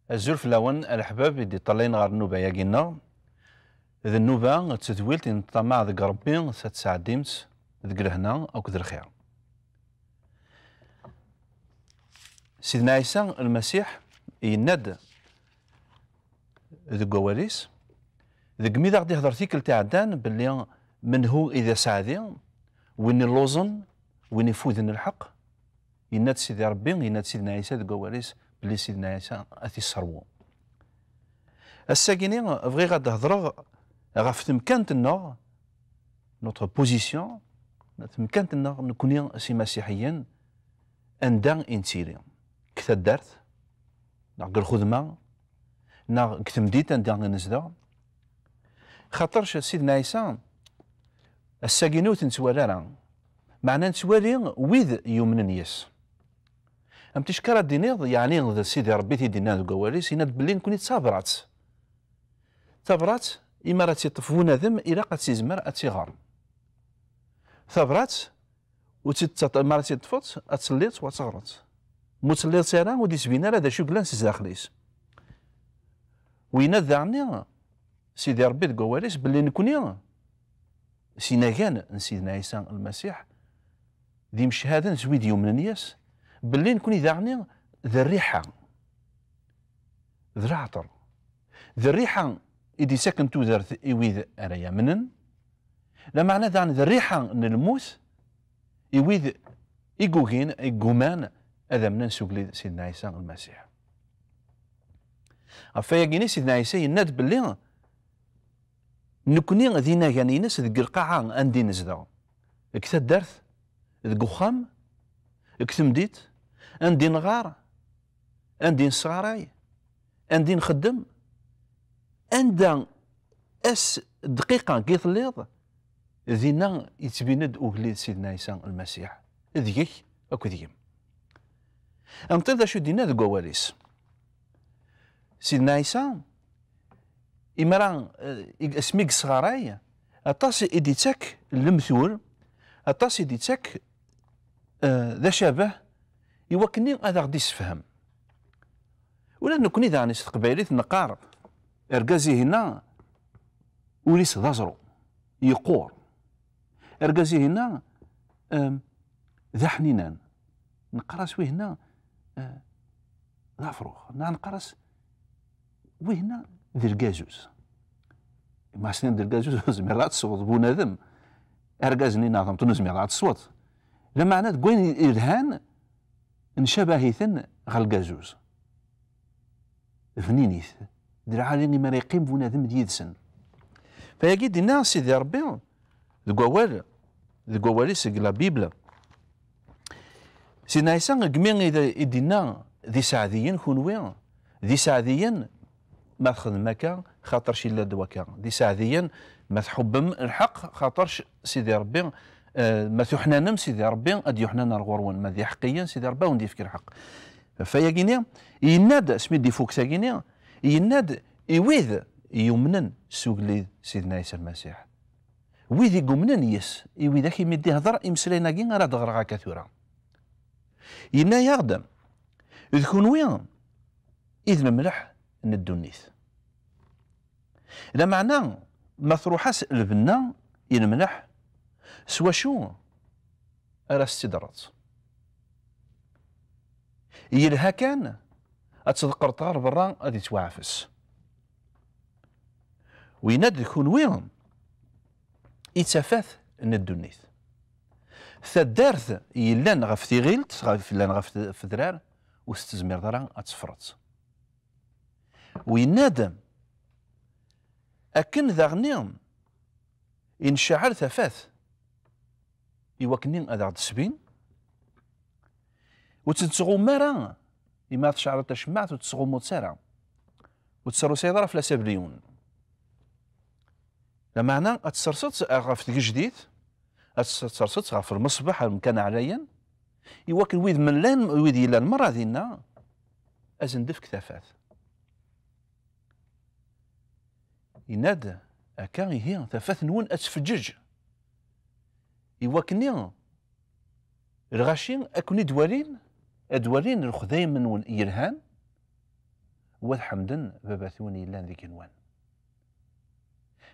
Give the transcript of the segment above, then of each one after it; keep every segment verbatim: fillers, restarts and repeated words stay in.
Azul fell-awen, a leḥbab i d-iṭṭalayen ɣer nnuba-agi-nneɣ. D nnuba d tedwilt i neṭṭamaɛ deg Ṛebbi, ad tt-tesɛeddimt deg lehna akked lxir. Sidna Ɛisa Lmasiḥ yenna-d deg wawal-is, deg mi d aɣ-d-ihder tikkelt iɛeddan belli menhu i d aseɛdi, win illuẓen, win ifuden lḥeqq. Yenna-d Sidi Ṛebbi, yenna-d Sidna Ɛisa deg wawal-is belli Sidna Ɛisa ad t-isserwu. Ass-agi-ni bɣiɣ ad d-hedreɣ ɣef temkant-nneɣ, notre position, temkant-nneɣ nekni s imasiḥiyen, anda i nettili, deg taddart, neɣ deg lxedma, neɣ deg temdint anda i nezdeɣ. Xaṭerc Sidna Ɛisa, ass-agi-ni ur t-nettwali ara, meɛna nettwali wid yumnen yes. Am ticki ara d-tiniḍ, yeɛni d Sidi Ṛebbi i t-id-yennan deg wawal-is, yenna-d belli nekni d tabrat. Tabrat, imi ara tt-iṭṭef bunadem, ilaq ad tt-izmer ad tt-iɣer. Tabrat, ur tt-, mi ara tt-teṭṭfeḍ, ad telliḍ u ad teɣreḍ. Ma ur telliḍ ara, ur d-ittbin ara d acu yellan s zdaxel-is. Winna daɣen, Sidi Ṛebbi deg wawal-is belli nekni, s inagan n Sidna Ɛisa Lmasiḥ, d imeccaden s wid yumnen yes, belli nekni daɣen d rriḥa, d leɛṭer, d rriḥa i d-ittaken tudert i wid ara yamnen, lameɛna daɣen d rriḥa n lmut i wid i yugin, i yuman ad amnen s ugellid Sidna Ɛisa Lmasiḥ. Ɣef wayagi-ni, Sidna Ɛisa yenna-d belli nekni d inagan-ines deg lqaɛa anda i nezdeɣ, deg taddart, deg uxxam, deg temdint, anda i nɣar, anda i nesɣaray, anda i nxeddem, anda ass, dqiqa deg i telliḍ, dinna yettbin-d ugellid Sidna Ɛisa Lmasiḥ, deg-k akked deg-m. Nṭil d acu i d-yenna deg wawal-is. Sidna Ɛisa, imra, eh, i-, asmi i yesɣaray, aṭas i d-ittak lemtul, aṭas i d-ittak, eh, d acabah, i wakken ad aɣ-d-issefhem. Ula d nekni daɣen s teqbaylit neqqar, argaz-ihinna ul-is d aẓru, yeqqur. Argaz-ihinna, em, d aḥninan. Neqqar-as wihinna, eh, d afrux. Neɣ neqqar-as wihinna d lgazuz. Ma s-nini d lgazuz, ur zmireḍ ad tesweḍ bunadem. Argaz-nni neɣ tameṭṭut ur zmireḍ ad tesweḍ. Lameɛna deg wayen yelhan, ncabah-iten ɣer lgazuz. Bninit. D lɛali imi ara yeqqim bunadem d yid-sen. Fayagi d-inna Sidi Ṛebbi deg wawal, deg wawal-is deg la Bible. Sidna Ɛisa, deg mi i d-, i d-inna d iseɛdiyen kunwi, d iseɛdiyen ma txedmem akka, xaṭerc illa-d wakka. D iseɛdiyen ma tḥubbem lḥeqq, xaṭerc Sidi Ṛebbi, eh, ma tuḥnanem, Sidi Ṛebbi ad d-yuḥnan ar ɣur-wen. Ma d iḥeqqiyen, Sidi Ṛebbi ad wen-d-yefk lḥeqq. Ɣef wayagi-ni, yenna-d, asmi d-ifuk tagi-ni, yenna-d i wid yumnen s ugellid Sidna Ɛisa Lmasiḥ. Wid i yumnen yes, i widak imi d-ihder imeslayen-agi ara d-ɣreɣ akka tura. Yenna-yaɣ-d, d kunwi i d lemleḥ n ddunit. Lameɛna, ma truḥ-as lbenna i lemleḥ, s wacu ara s-tt-id-terreḍ? Yelha kan ad tḍeqqreḍ ɣer berra ad yettwaɛfes. Winna-d d kunwi i d tafat n ddunit. Taddart yellan ɣef tiɣilt, ɣef, yellan ɣef t-, fedrar, ur s-tezmireḍ ara ad teffreḍ. Winna-d akken daɣen i nceɛɛel tafat i wakken ad aɣ-d-tesbin. Ur tt-nettɣummu ara, imi ad tceɛleḍ tacemmaɛt ur tettɣummuḍ ara, ur tesrusayeḍ ara fell-as abriyun. Lameɛna ad tserseḍ ɣef tgejdit, ad tserseḍ ɣef lmeṣbeḥ, ar umkan ɛlayen, i wakken wid mellan, wid yellan merra dinna, ad sen-d-tefk tafat. Yenna-d akka, ihi, tafat-nwen ad tfeǧǧeǧ, i wakken lɣaci ad ken-id-walin, ad walin lexdayem-nwen yelhan, Wa tḥemden baba-twen yellan deg igenwan.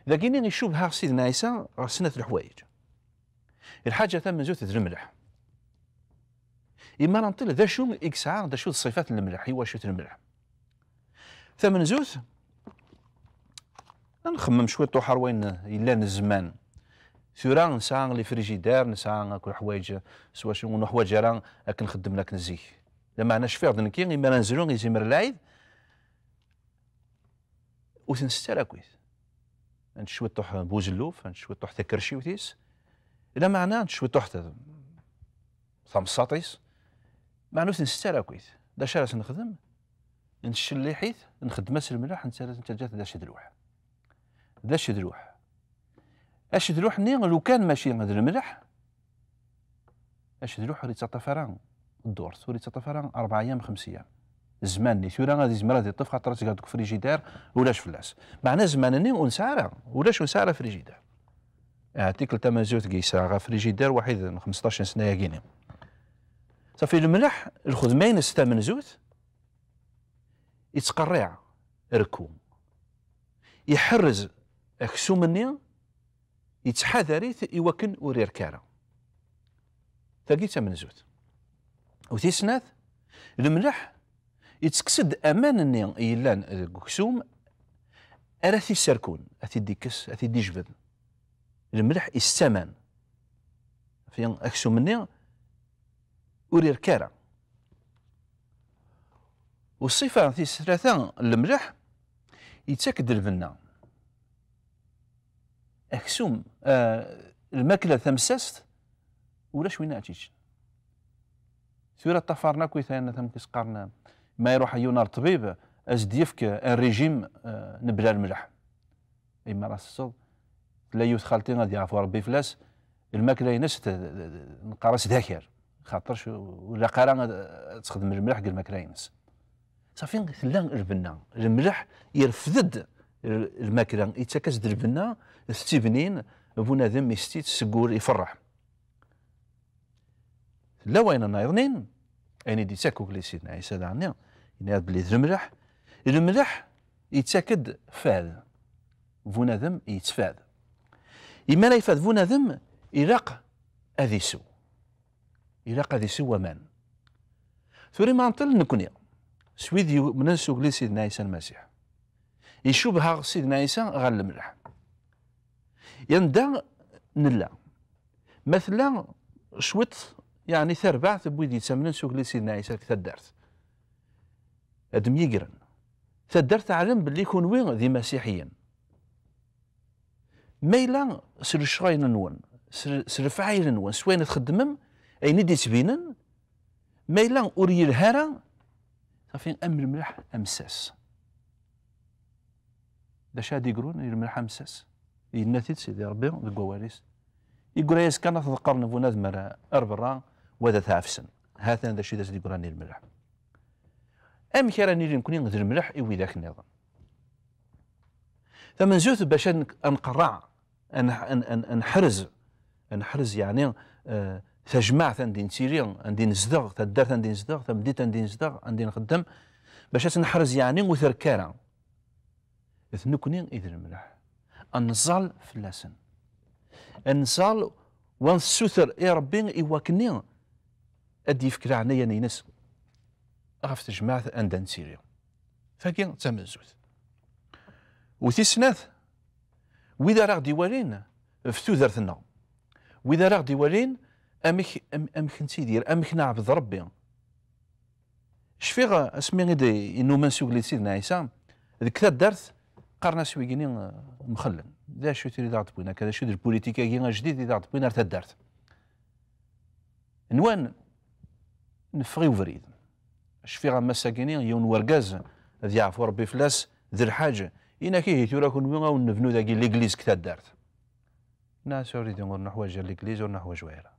Dagini icubha Sidna Ɛisa ɣer snat leḥwayeǧ. Lḥaǧa tamenzut d lemleḥ. Imar nṭil d acu i yesɛa, d acu d ṣṣifat n lemleḥ, i wacu-t lemleḥ? Tamenzut, ad nxemmem cwiṭuḥ ar wayen yellan zzman. Tura nesɛa les frigidaires, nesɛa akk leḥwayeǧ s wacu ur nuḥwaǧ ara akken xeddmen akken zik. Lameɛna cfiɣ-d nekki, imir ad nezlu izimer lɛid, ur ten-nsett ara akkit. Ad nečč cwiṭuḥ buzelluf, ad nečč cwiṭuḥ takerciwt-is, lameɛna ad nečč cwiṭuḥ ta-, tamsaṭ-is, meɛna ur ten-nsett ara akkit. D acu ara s-nexdem? Nettcelliḥ-it, nxeddem-as lemleḥ, nettarra-t, nettaǧǧa-t d acedluḥ. D acedluḥ. Acedluḥ-nni, lukan mačči d lemleḥ, acedluḥ ur yettaṭṭaf ara ddurt, ur yettaṭṭaf ara rebɛa yam, xemsa yam. Zzman-nni, tura ad izmer ad yeṭṭef, xaṭer ad tgeḍ deg ufrijider, ulac fell-as. Meɛna zzman-nni ur nesɛi ara, ulac, ur nesɛi ara frijider. Ahat tikkelt tamenzut i yesɛa ɣer frijider waḥid n xmesṭac n sna-agi-nni. Safi lemleḥ, lxedma-ines tamenzut, yettqerriɛ rekku. Iḥerrez aksum-nni, yettḥadar-it i wakken ur irka ara. Tagi d tamenzut. U tis snat, lemleḥ yettekkes-d aman-nni yellan deg uksum ara t-isserkun, ad t-id-ikkes, ad t-id-ijbed. Lemleḥ isett aman. Fi aksum-nni ur irka ara. U ṣṣifa tis tlata n lemleḥ, yettak-d lbenna. Aksum, eh, lmakla tamsast, ulac win ad tt-yeččen. Tura ṭṭafaren akk i tayen, amek i s-qqaren, ma iruḥ yiwen ar ṭṭbib, ad s-d-yefk un régime, eh, nebla lemleḥ. Imar ad teṭṭseḍ, tella yiwet xalti ad yeɛfu Rebbi fell-as, lmakla-ines t-, t-, t-, neqqar-as d akal, xaṭer ur ilaq ara ad, ad texdem lemleḥ deg lmakla-ines. Safi, tella lbenna. Lemleḥ irfed-d l-, lmakla, yettak-as-d lbenna, tettibnin, bunadem isett-itt seg wul iferreḥ. Tella wayen nniḍen, ayen i d-yettak ugellid Sidna Ɛisa daɣen, yenna-d belli d lemleḥ. Lemleḥ yettak-d fad. Bunadem yettfad. Imi ara yefad bunadem, ilaq ad isew. Ilaq ad isew waman. Tura ma nṭel nekni, s wid yumnen s ugellid Sidna Ɛisa Lmasiḥ. Icubha Sidna Ɛisa ɣer lemleḥ. Yanda nella. Ma tella cwiṭ, yeɛni tarbaɛt n wid yettamnen s ugellid Sidna Ɛisa deg taddart. Ad myigren. Taddart teɛlem belli kunwi d imasiḥiyen. Ma yella s lecɣal-nwen, s l-, s lefɛayel-nwen, s wayen txeddmem, ayen i d-yettbinen, ma yella ur yelha ara, safi am lemleḥ amessas. D acu ad d-yegrun i lemleḥ amessas? Yenna-t-id Sidi Ṛebbi deg wawal-is. Yegra-yas kan ad t-ḍeqqren bunadem ar, ar berra, wa ad t-ɛefsen. Ha-t-an d acu i d as-d-yegran i lemleḥ. Amek ara nili nekni d lemleḥ i widak nniḍen? Tamenzut bac ad n-, ad nqerreɛ, ad n-, ad n-, ad n-, ad neḥrez, ad neḥrez, yeɛni, eh, tajmaɛt anda i nettili, anda i nezdeɣ, taddart anda i nezdeɣ, tamdint anda i nezdeɣ, anda i nxeddem, bac ad tt-neḥrez, yeɛni ur terka ara. D nekni i d lemleḥ. Ad nẓall fell-asen. Ad nẓall, wa nessuter i Ṛebbi i wakken ad d-yefk leɛnaya-ines ɣef tejmaɛt anda nettili. Tagi d tamenzut. U tis snat, wid ara ɣ-d-iwalin ɣef tudert-nneɣ, wid ara ɣ-d-iwalin amek, am-, amek nettidir, amek neɛbed Ṛebbi. Cfiɣ asmi i d-, i numen s ugellid Sidna Ɛisa, deg taddart qqaren-as wigini, eh, mxellen. D acu tiriḍ ad ɣ-d-tewwin akka, d acu d lpulitik-agi ajdid i d aɣ-d-wwin ar taddart? Nwan neffeɣ i ubrid. Cfiɣ am ass-agini yiwen n wergaz, ad yeɛfu Ṛebbi fell-as, d lḥaǧ, inak ihi tura kunwi a wen-nebnu dagi ligliz deg taddart. Nna-as ur idi, ur neḥwaǧ ligliz, ur neḥwaǧ wayra.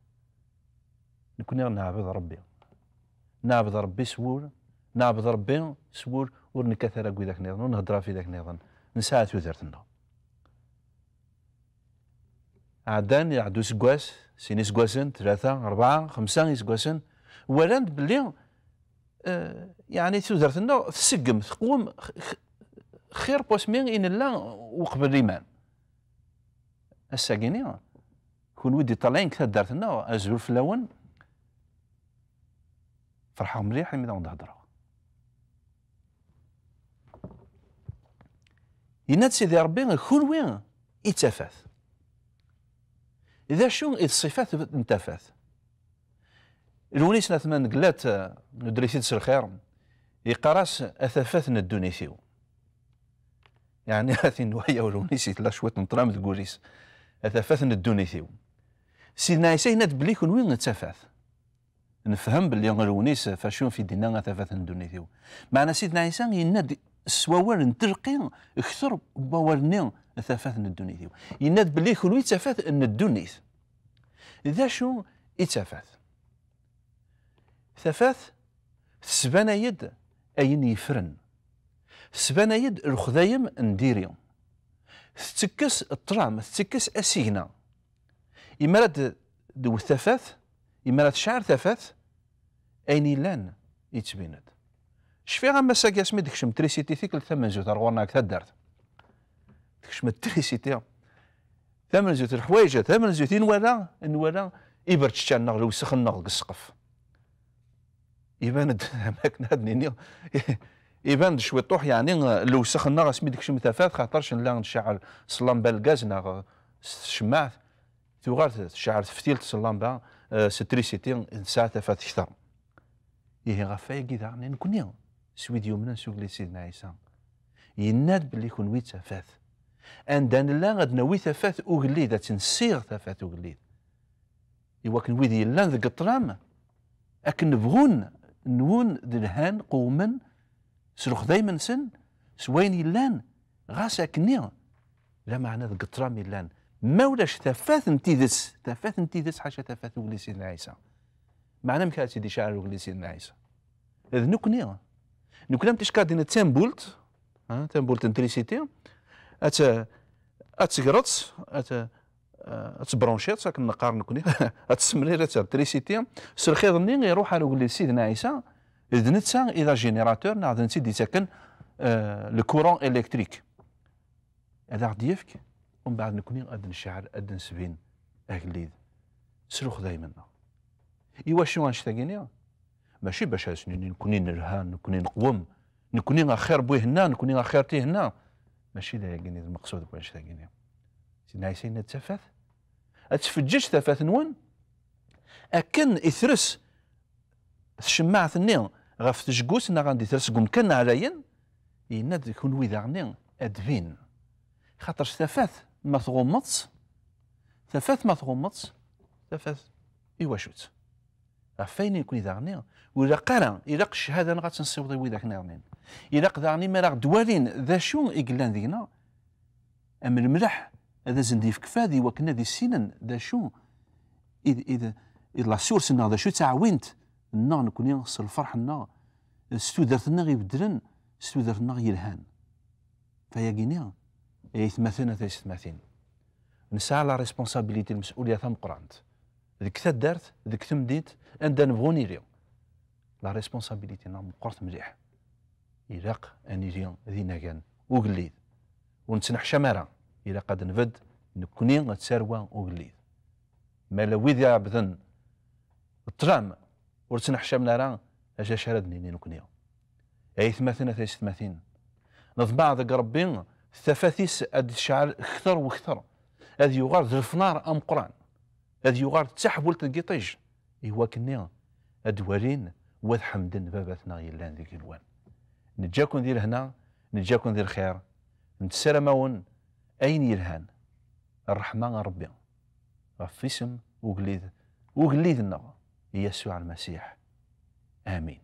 Nekni neɛbed Ṛebbi. Neɛbed Ṛebbi s wul, neɛbed Ṛebbi s wul, ur nekkat ara deg widak nniḍen, ur nhedder ɣef widak nniḍen. Nesɛa tudert-nneɣ. Ɛeddan, iɛedda useggas, sin iseggasen, tlata, rebɛa, xemsa iseggasen, walan-d belli eh, yeɛni tudert-nneɣ tseggem, teqwem x-, x-, xir n wasmi i nella uqbel iman. Ass-agi-ni, kunwi d-iṭalayen deg taddart-nneɣ, azul fell-awen. Ferḥeɣ mliḥ imi d awen-d-hedreɣ. Yenna-d Sidi Ṛebbi, kunwi i d tafat. D acu i d ṣṣifat n tafat? Lewnis n At Mengellat, eh, nudri-t-id s lxir, yeqqar-as: "A tafat n ddunit-iw." Yeɛni, a tin waya Lewnis yetla cwiṭ n ṭṭlam deg wul-is. "A tafat n ddunit-iw." Sidna Ɛisa yenna-d belli kunwi d tafat. Nefhem belli Lewnis f acu i d-yenna a tafat n ddunit-iw. Meɛna Sidna Ɛisa yenna-d s wawal n telqi kter n wawal-nni a tafat n ddunit-iw. Yenna-d belli kunwi d tafat n ddunit. D acu i d tafat? Tafat tesbanay-d ayen yeffren. Tesbanay-d lexdayem n diri. Tettekkes ṭṭlam, tettekkes asigna. Imi ara d-, d-tewwet tafat, imi ara tecɛel tafat, ayen yellan yettbin-d. Cfiɣ am ass-agi asmi d-tekcem trisiti tikkelt tamenzut ar ɣur-neɣ deg taddart. Tekcem trisiti tamenzut, leḥwayeǧ tamenzut i nwala, nwala iberčečča-nneɣ, lewsex-nneɣ deg ssqef. Iban-d, am akken ad nini, iban-d cwiṭuḥ, yeɛni, lewsex-nneɣ asmi d-tekcem tafat, xaṭerc nella nceɛɛel s llamba n lgaz neɣ s tcemmaɛt, tuɣal tceɛɛel teftilt s llamba, eh, s trisiti, nesɛa tafat kter. Ihi ɣef wayagi daɣen, nekkni, s wid yumnen s ugellid Sidna Ɛisa, yenna-d belli kunwi d tafat. Anda nella ad nawi tafat ugellid, ad tt-nessiɣ tafat ugellid. I wakken wid yellan deg ṭṭlam, akken bɣun, nwen, d lhan, qewmen, s lexdayem-nsen, s wayen yellan, ɣas akkenni, lameɛna deg ṭṭlam yellan. Ma ulac tafat n tidet, tafat n tidet, ḥaca tafat ugellid Sidna Ɛisa. Meɛna amek ara tt-id-iceɛɛel ugellid Sidna Ɛisa? D nekkni. Nekkni am ticka ad d-tini tambult, ha, tambult n trisiti, ad tt-, ad tegreḍ, ad tt-, ad tebranchiḍ, akken neqqar nekkni, ad tessemlileḍ ar trisiti, s lxiḍ-nni iruḥ ar ugellid Sidna Ɛisa, d netta i d agénérateur, neɣ d netta i d-yettaken, eh, le courant électrique. Ad aɣ-d-yefk, umbeɛd nekkni ad d-necɛel, ad d-nesbin agellid s lexdayem-nneɣ. Iwacu annect-agi-nni? Mačči bac ad s-nini nekkni nelha, nekkni neqwem, nekkni axir n wihenna, nekkni axir n tihenna. Mačči d ayagi i d lmeqsud n wannect-agi-nni. Sidna Ɛisa yenna-d tafat, ad tfeǧǧeǧ tafat-nwen akken i tres tcemmaɛt-nni ɣef tejgut neɣ anda i tres deg umkan ɛlayen, yenna-d kunwi daɣen ad d-tbin. Xaṭer tafat ma tɣummeḍ-tt, tafat ma tɣummeḍ-tt, tafat iwacu-tt? Ɣef wayen nekkni daɣen, ur ilaq ara, ilaq ccahada-nneɣ ad tt-nessiweḍ i widak nniḍen. Ilaq daɣen imi ara ɣ-d-walin d acu i yellan deg-neɣ, am lemleḥ, ad asen-d-yefk fad i wakken ad issinen d acu i d, i d, i d la source-nneɣ, d acu i d taɛwint-nneɣ nekkni s lferḥ-nneɣ, s tudert-nneɣ ibeddlen, s tudert-nneɣ yelhan. Fayagi-nni, ay aytmaten, a taysetmatin, nesɛa la responsabilité, lmes'ulya tameqqrant, deg taddart, deg temdint, anda nebɣu nili. La responsabilité-nneɣ meqqret mliḥ. Ilaq ad nili d inagan ugellid. Ur nettneḥcam ara. Ilaq ad nbedd nekkni d tarwa ugellid. Ma la wid iɛebden ṭṭlam ur ttneḥcamen ara, acu ara d-nini nekkni? Ay aytmaten, a taysetmatin, neḍmeɛ deg Ṛebbi tafat-is ad d-tecɛel kter u kter, ad yuɣal d lefnar ameqqran, ad yuɣal d taḥbult deg yiṭij, i wakken ad d-walin u ad ḥemden Baba-tneɣ yellan deg igenwan. Neǧǧa-ken di lehna, neǧǧa-ken di lxir, nessaram-awen ayen yelhan, ṛṛeḥma n Ṛebbi, ɣef isem ugellid, ugellid-nneɣ, Yasuɛ Lmasiḥ. Amin.